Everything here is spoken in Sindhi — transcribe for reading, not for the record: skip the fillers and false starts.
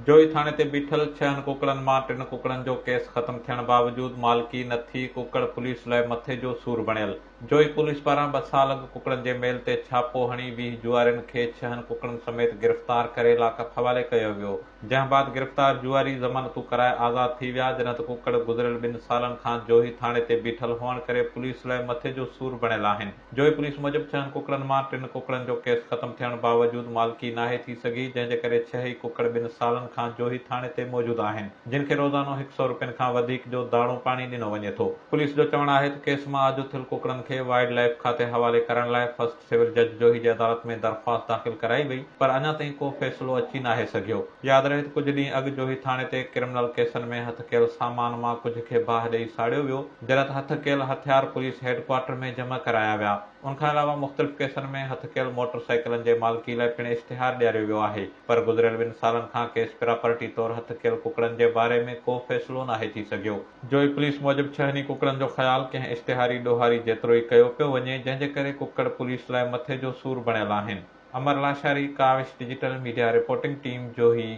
جوهي ٿاڻي تي بيٺل ڇهن ڪڪڙن مان ٽن ڪڪڙن جو ڪيس ختم ٿيڻ باوجود مالڪي نه ٿي، ڪڪڙ پوليس لاء مٿي جو سور بڻيل. جوهي پوليس پاران ٻه سال اڳ ڪڪڙن جي ميل تي ڇاپو هڻي 20 جوئارين کي ڇهن ڪڪڙن سميت گرفتار ڪري لاڪپ حوالي ڪيو ويو، جنهن بعد گرفتار جوئاري ضمانتون ڪرائي آزاد ٿي ويا، جڏهن ته ڪڪڙ گذريل ٻن سالن کان جوهي ٿاڻي تي بيٺل هئڻ ڪري پوليس لاء مٿي جو سور بڻيل آهن. جوهي پوليس موجب ڇهن ڪڪڙن مان ٽن ڪڪڙن جو ڪيس ختم ٿيڻ باوجود مالڪي ناهي ٿي سگهي، جنهن جي ڪري ڇهه ئي ڪڪڙ ٻن سالن کان جوهي ٿاڻي تي موجود آهن، جن کي روزانو هڪ سئو روپين کان وڌيڪ جو داڻو پاڻي ڏنو وڃي ٿو. پوليس جو چوڻ آهي ته ڪيس مان آجو ٿيل ڪڪڙن کي وائلڊ لائيف کاتي حوالي ڪرڻ لاء فرسٽ سول جج جوهي جي عدالت ۾ درخواست داخل ڪرائي وئي پر اڃا تائين ڪو فيصلو اچي ناهي سگهيو. ياد رهي ته ڪجهه ڏينهن اڳ جوهي ٿاڻي تي ڪرمنل ڪيسن ۾ هٿ ڪيل سامان مان ڪجهه کي باهه ڏئي ساڙيو ويو، جڏهن ته هٿ ڪيل هٿيار پوليس هيڊ ڪوارٽر ۾ جمع ڪرايا ويا. ان کان علاوه مختلف ڪيسن ۾ هٿ ڪيل موٽر سائيڪلن جي مالڪي لاء پڻ اشتهار ڏياريو ويو آهي پر گذريل ٻن سالن کان ڪيس پراپرٽي طور هٿ ڪيل ڪڪڙن جي باري ۾ ڪو فيصلو ناهي ٿي سگهيو. جوهي پوليس موجب ڇهن ئي ڪڪڙن جو خيال ڪنهن اشتهاري ڏوهاري جيترو ئي ڪيو پيو وڃي جنهن جي ڪري ڪڪڙ پوليس لاء مٿي جو سور بڻيل آهن. Amar Lashari, Kawish digital media reporting team, Johi.